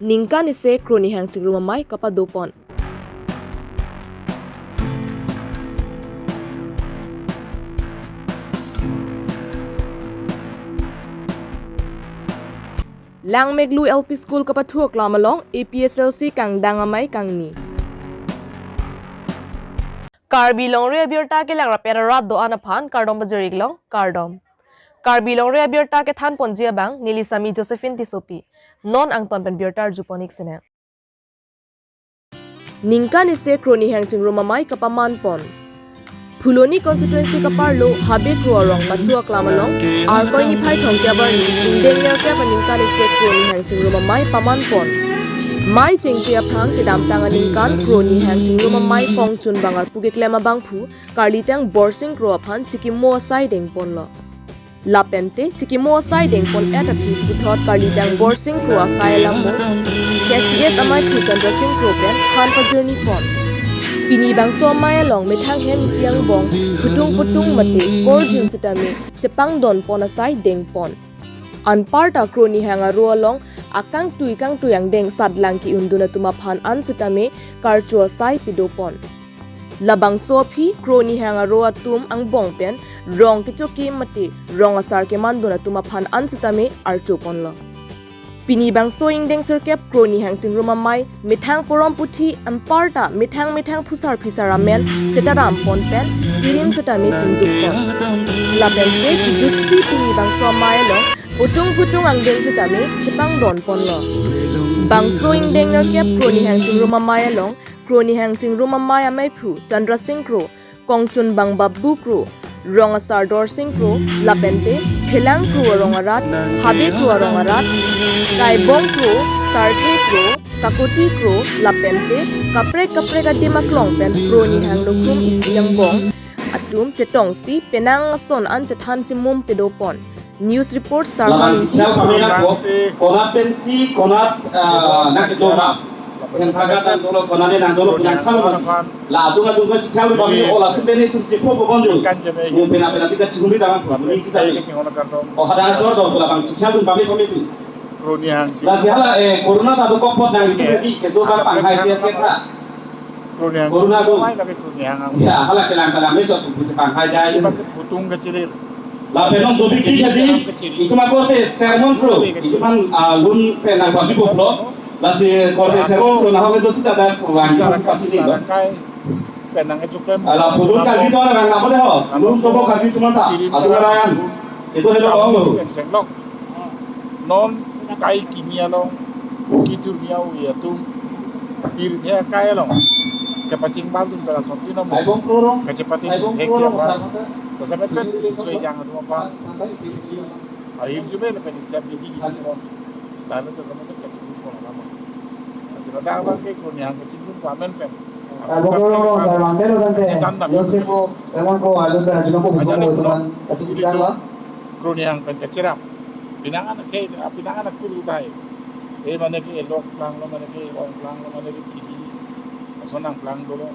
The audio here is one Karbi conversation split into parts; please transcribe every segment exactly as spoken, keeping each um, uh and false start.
Ningkan isi Kro Nihang Chingrum Amei kapadopon. Langmeklu L P School kapathu aklam along A P S L C kangdang amei kangni. Karbi longri abirta kelang rapet arat do-an aphan kardom pajir-ik long, kardom. Karbi longri abirta kethan ponji abang neli Sami Josephine Tissopi. Non angton pen birta arjupon-ik sinang. Ningkan isi Kro Nihang Chingrum Amei kapamanpon. Phuloni constituency kaparlo Habe Kro arong pathu aklam along Arkoi niphai thomkep arni ingdeng nerkep aningkan isi Kro Nihang Chingrum Amei pamanpon. Mei chengche aphrang kedamtang aningkan Kro Nihang Chingrum Amei pongchunbang arpu keklem abangphu karlitang Borsing Kro aphan chikimo asai dengponlo. Lapente chikimo asai dengpon-et aphi puthot karlitang Borsing Kro akai alamo K C S ameiphu Chandra Sing Kro pen than pajirnipon. Pini bangso amei along methang hem isi angbong phutung phutung mate korjun sitame chepangdonpon asai dengpon. Anparta Kro Nihang aro along akangtui kangtui angdeng satlang ke-undun atum aphan an sitame karcho asai pidopon. Labangso aphi Kro Nihang aro atum angbong pen rong kechokim mate rong asar kemandun atum aphan an sitame archoponlo. Pini bangso ingdeng sirkep Kro Nihang Chingrum Amei methang porom puthi anparta methang methang phusar phisar amen chetarampon pen kirim sitame chingdukpon. Lapente kejutsi pini bangso amei along phutung phutung angdeng sitame chepangdonponlo. Bangso ingdeng nerkep Kro Nihang Chingrum Amei along Kro Nihang Chingrum Amei ameiphu Chandra Sing Kro, kongchunbang Babu Kro, rong asar Dorsing Kro, lapente Phelang Kro arong arat, Habe Kro arong arat, Kaibong Kro, Sarthe Kro, Kakoti Kro, lapente kaprek kaprek adim aklong pen Kro Nihang nokrum isi angbong atum chetongsi penang ason an chethan chimum pedopon. News report, Sarman Ingti. Labang chiklau kami na ko, konat pensi, konat, ah, nak dora. Yang sagat dan dolo, konat ni nang dolo, nang kalu man. La adung adung ma chiklau kami, oh, la tu peni tum chikpo ko bondu. Kan jeme. Mo pena pena tika chikumi tangan, ni sita ni. Oh, hada asor do, labang chiklau kami kami tu. Kro Nihang Chingrum. La sihala, eh, corona ta do kokpot nang itu lagi, kedua kali panghai siya siya. Kro Nihang Corona Chingrum do. Amei lake Kro Nihang ang. Ya, hala kelang kelang me chok pangkai jai. Iba ke putung kecil. Lapen nong dobi ki jadi, itu mah korte sermon Kro, itu kan, ah, lun pen nang bagi boklo. Lasi korte sermon Kro, nah, itu sita ada kurang, itu sita sini, Kro. Kai, pen nang itu kan. Ala pulun kali itu orang nama deh, ho. Lun tobo kali itu mata, atau orang. Itu hello, ho. Pen chenglok. Non kai kimi along, kitur miau ya tum, pirthe kai along. Kepaching bal tum pela sonti namo. Kachepatin hek ya ba. Tasamet pen, so yang atu apa? Isi, ahir jume le pen isi abidi gitu pon. Lalu tasamet pen kachingrum pon lama. Asira da abang ke Kro Nihang kachingrum pon amen pen. Kaibong Kro, Sar Mangte lo tangte. Lo semo, semon ko, alo pen ajino ko, bismo ko, teman, kachingrum pon. Kro Nihang pen kacherap. Pinangan ke, pinangan aku lu tai. Eh, mane ke elok plang lo, mane ke ong plang lo, mane ke kidi. Asonang plang dolo.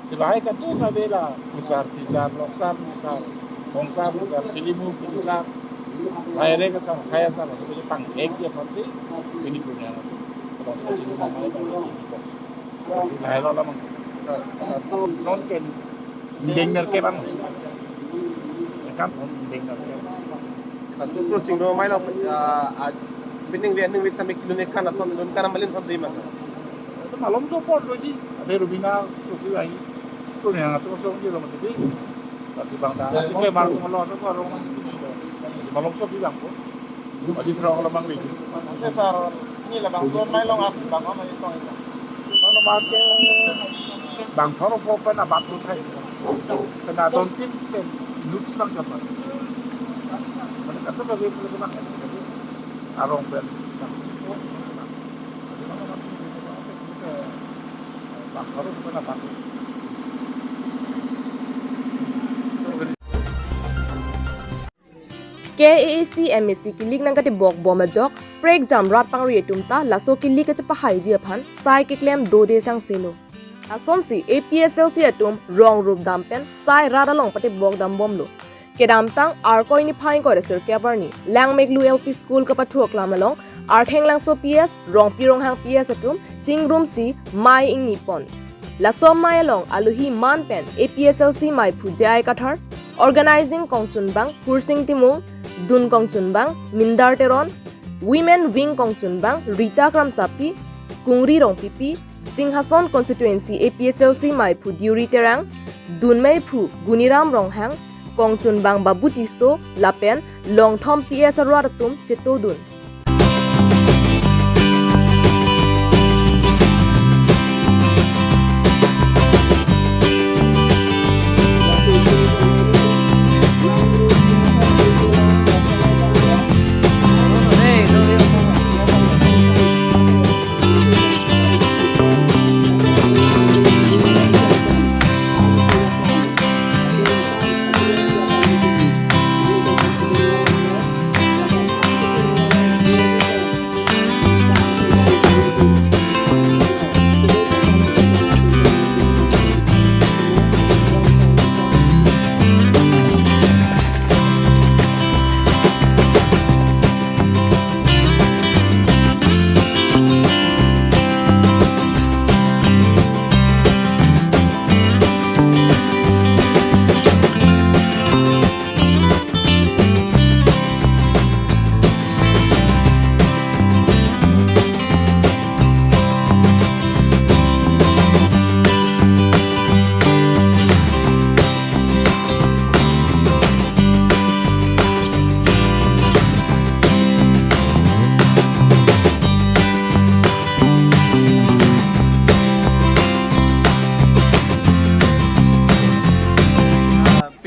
Silahai katu ka bela, usar, pisar, loksar, misar, kongsar, misar, pilimu, pilisar. Lahai re kasar, kaya sar, masuk ke pang ek je pansi. Ini punya tu. Kalau sudah cili mama itu, itu. Lahai lo lamang. Non ken ingdeng nerkep bang. Kan ingdeng nerkep. Laso Kro Chingrum Amei lo, ah, ah, bining ve ning ve sami kilo ne kan laso lun kan malin son dei mas. Itu malom so por doji. Ade Rubina Kro Nihang atum so ngi lo mati. Lasi bang ta. Lasi ke mar tum lo so por rong. Lasi malom so bilang ko. Adi thro ko lamang ni. Sir, ini labangso amei along ap bang amei tong ina. Kono ma ke bang thoro po pen abat tu thai. Kena don tin pen nuts bang chapa. Mane kata bagi pula ke bang. Arong pen bang. Bang thoro po pen abat tu. K A A C M A C kilik nangkatebok bom ajok, prekjam rat pangri atum ta laso kilik kachepahaiji aphan sai keklem dode sangselo. Lasonsi A P S L C atum rong rup dam pen sai rat along patebok dam bomlo. Kedamtang Arkoi niphai ingkoi ra sirkep arni Langmeklu L P School kapathu aklam along Arthenglangso P S, Rongpi Ronghang P S atum chingrumsi mei ingni pon. Laso mei along aluhi man pen A P H L C meiphu J I Kathar, Organizing Kongchunbang Hursing Timung, Dun Kongchunbang Mindar Teron, Women Wing Kongchunbang Rita Kramsapi, Kungri Rongpipi, Singhason Constituency A P H L C meiphu Deuri Terang, Dun meiphu Guniram Ronghang, Kongchunbang Babu Tisso lapen Longthom P S arat atum chetodun.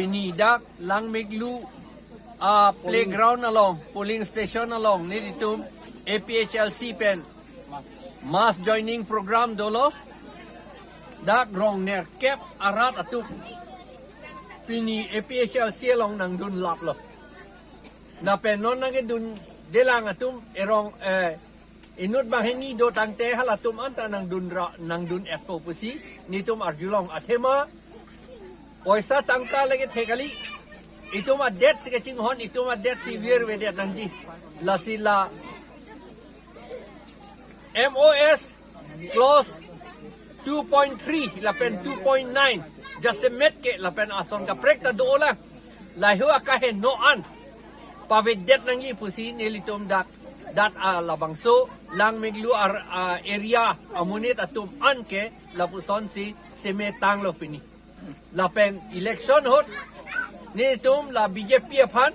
Pini dak Langmeklu, ah, playground along, polling station along nelitum A P H L C pen mass joining program dolo. Dak rong nerkep arat atum pini A P H L C along nangdun laplo. Lapen non nangkedundelang atum erong, eh, inut banghini do tangte halatum anta nangdun ra, nangdun-etpo pusi nelitum arjulong. Athema poisa tangka lake thek kali. Itum adet si kachinghon, itum adet si virvedet nangji. Lasi la M O S clause two point three lapen two point nine jasemet ke lapen ason kaprek ta dolang. Lahei akaheno an pavedet nangji pusi nelitum dak, dak, ah, labangso Langmeklu ar, ah, area amonit atum an ke lapusonsi semetanglo pini. Lapen election ahut nelitum la B J P aphan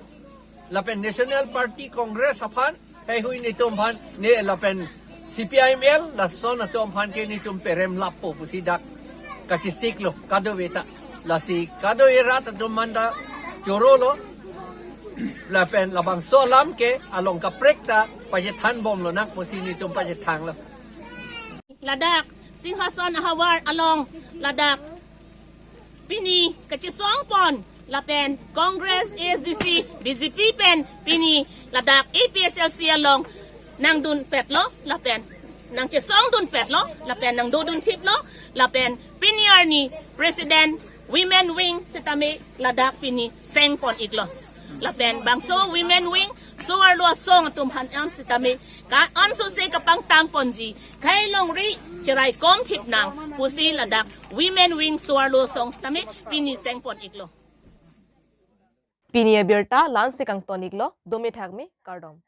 lapen National Party Congress aphan, heihui nelitum aphan, ne lapen C P I M L lason atum aphan ke nelitum perem lappo pusi dak kachisiklo kadokave ta. Lasi kadokave rat atum manda chorolo. Lapen labangso alam ke along kaprek ta pachethanbomlo nang pusi nelitum pachethanglo. Ladak Singhason ahavar along ladak pini kachesongpon lapen Congress, A S D C, B J P pen pini ladak A P H L C along nangdunpetlo lapen nangchesongdunpetlo lapen nangdodunthiplo lapen pini arni President Women Wing sitame ladak pini sengpon-iklo. Lapen bangso Women Wing so-arlo asong atum aphan an sitame ka-an sose kapangtangponji, khei longri cheraikomthip nang pusi ladak Women Wing so-arlo asong sitame pini sengpon-iklo. Pini abirta la-ansi kangton-iklo, dome thakme, kardom.